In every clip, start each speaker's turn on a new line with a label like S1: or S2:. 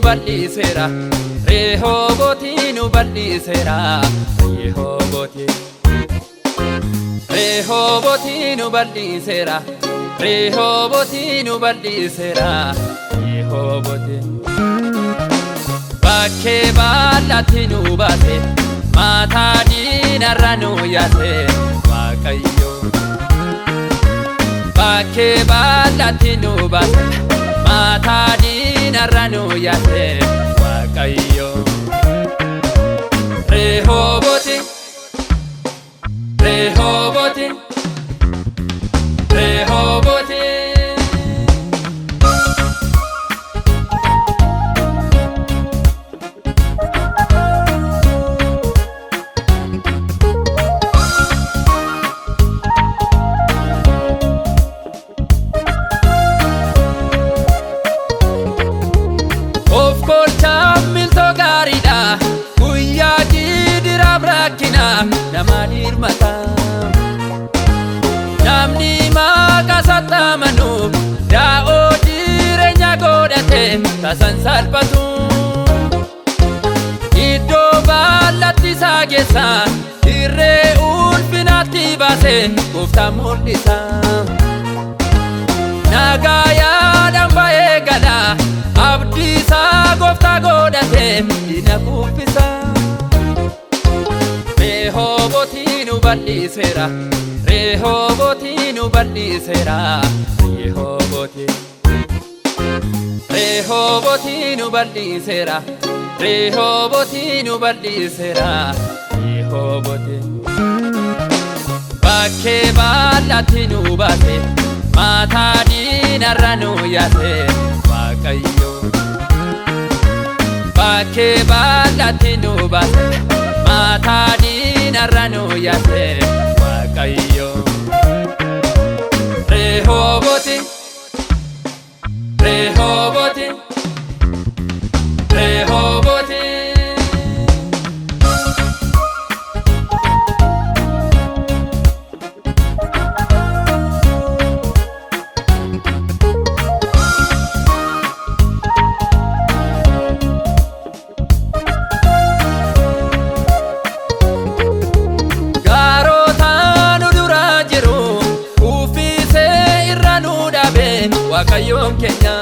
S1: Bal'iseera, Rehoobotii nu bal'iseera, Rehoobotii. Rehoobotii nu bal'iseera, Rehoobotii nu bal'iseera, Rehoobotii. Bakkee bal'aatti nu baase, mataa diinarra nu yaase, Waaqayyo. Bakkee bal'aatti nu baase, mataa diinarra nu yaase, Waaqayyo. Rehooboti, Rehooboti, Rehooboti. Of kolchaa miltoo gaariidha, guyyaa giidiraaf rakkina nama dirmata. Namni maqaa isaatti amanu daa'oo jireenya godhate tasan salphatu. Iddoo bal'aatti isaa geessa, dirree ulfinaatti baase gooftaan mul'isa. Nagaa yaadaan ba'ee gala, abdii isaa gooftaa godhate diina kuffisa. Rehoobotii nu bal'iseera, Rehoobotii nu bal'iseera, Rehoobotii. Rehoobotii nu bal'iseera, Rehoobotii nu bal'iseera, Rehoobotii. Bakkee bal'aatti nu baase, mataa diinarra nu yaase, Waaqayyo. Bakkee bal'aatti nu baase, mataa diinarra nu yaase, Waaqayyo. Rehooboti, Rehooboti, Rehooboti. Gaarota nu dura jiru uffisee irra nu dhaabe Waaqayyoon keenya.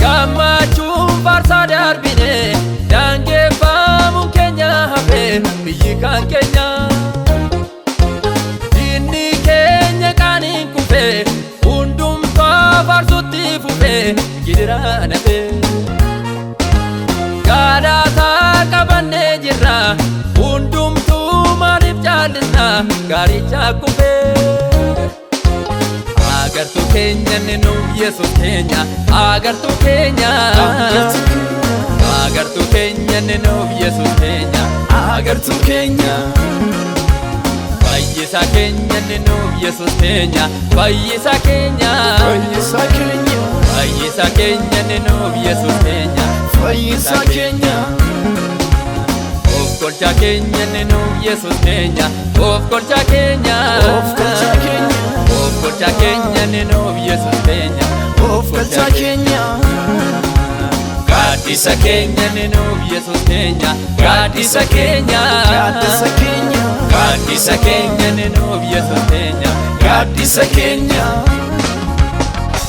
S1: Gammachuun faarsaa darbine, daangeffamuun keenya hafe, biyyi kan keenya. Diinni keenya qaaniin kufe, hundumtuu faarsutti fufe, gidiraan hafe. Galata qabannee jirra, hundumtuu maaliif caallisna gaaricha kufee? Agartuu keenya inni nuuf Yesuus keenya, agartuu keenya. Agartuu keenya inni nuuf Yesuus keenya,
S2: Agartuu keenya.
S1: Fayyisaa keenya inni nuuf Yesuus keenya, fayyisaa keenya.
S2: Fayyisaa keenya.
S1: Fayyisaa keenya inni nuuf Yesuus keenya.
S2: Fayyisaa keenya.
S1: Of kolchaa keenya inni nuuf Yesuus keenya, of kolchaa keenya.
S2: Of kolchaa keenya.
S1: Of kolchaa keenya inni nuuf Yesuus keenya.
S2: Of kolchaa keenya.
S1: Gaaddisa keenya inni nuuf Yesuus keenya, gaaddisa keenya.
S2: Gaaddisa keenya.
S1: Gaaddisa keenya inni nuuf Yesuus keenya,
S2: Gaaddisa keenya.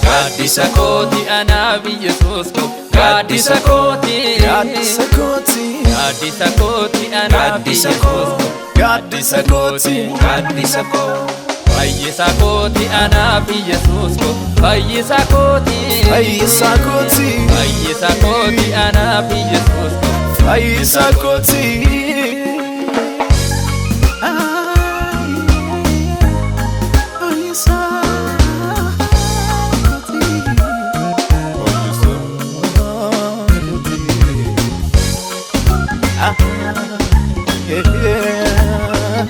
S1: Gaaddisa kooti anaaf Yesuus ko, gaaddisa kooti.
S2: Gaaddisa kooti.
S1: Gaaddisa kooti anaaf
S2: Gaaddisa
S1: Yesuus
S2: koo.
S1: ko.
S2: Gaaddisa kooti. Gaaddisa koo.
S1: Fayyisaa kooti anaaf Yesuus ko, fayyisaa kooti.
S2: Fayyisaa kooti.
S1: Fayyisaa kooti anaaf Yesuus ko.
S2: Fayyisaa kooti. Fayyisaa kooti. Fayyisaa kooti. Ah, yeah.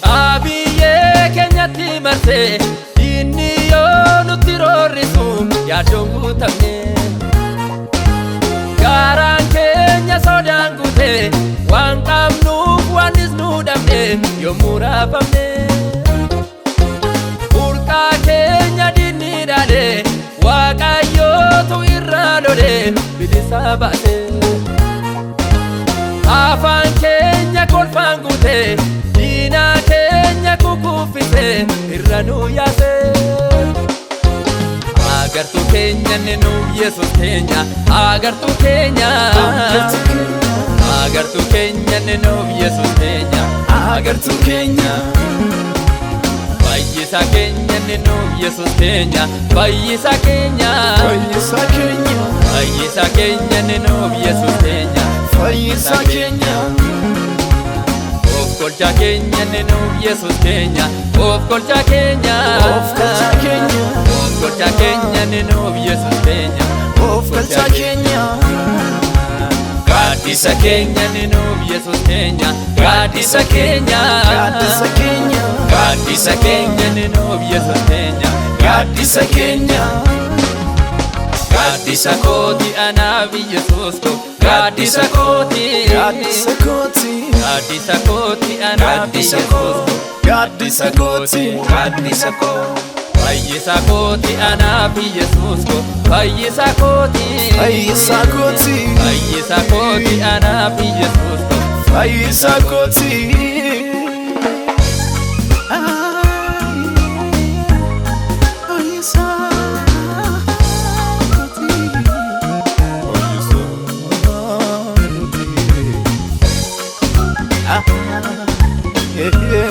S1: Abiyyee keenyatti marsee inni yoo nutti roorrisu yaaddoon guutamne. Garaan keenya sodaan guute, waan qabnuuf waan nu dhabne yommuu raafamne. baase. Afaan keenya kolfaan guute, diinaa keenya kukuffise, irra nu yaase. Agartuu keenya inni nuuf Yesuus keenya, agartuu keenya. Agartuu keenya inni nuuf Yesuus keenya,
S2: Agartuu keenya.
S1: Fayyisaa keenya inni nuuf Yesuus keenya, fayyisaa keenya.
S2: Fayyisaa keenya.
S1: Fayyisaa keenya inni nuuf Yesuus keenya.
S2: Fayyisaa keenya.
S1: Of kolchaa keenya inni nuuf Yesuus keenya, of kolchaa keenya.
S2: Of kolchaa keenya.
S1: Of kolchaa keenya inni nuuf Yesuus keenya.
S2: Of kolchaa keenya.
S1: Gaaddisa keenya inni nuuf Yesuus keenya, gaaddisa keenya.
S2: Gaaddisa keenya.
S1: Gaaddisa keenya inni nuuf Yesuus keenya,
S2: Gaaddisa keenya.
S1: Gaaddisa kooti anaaf Yesuus ko, gaaddisa kooti.
S2: Gaaddisa kooti.
S1: Gaaddisa kooti anaaf
S2: Gaaddisa
S1: Yesuus
S2: koo.
S1: ko.
S2: Gaaddisa kooti. Gaaddisa koo.
S1: Fayyisaa kooti anaaf Yesuus ko, fayyisaa kooti.
S2: Fayyisaa kooti.
S1: Fayyisaa kooti anaaf Yesuus ko.
S2: Fayyisaa kooti. Fayyisaa kooti. Fayyisaa kooti. Ah, eh, eh.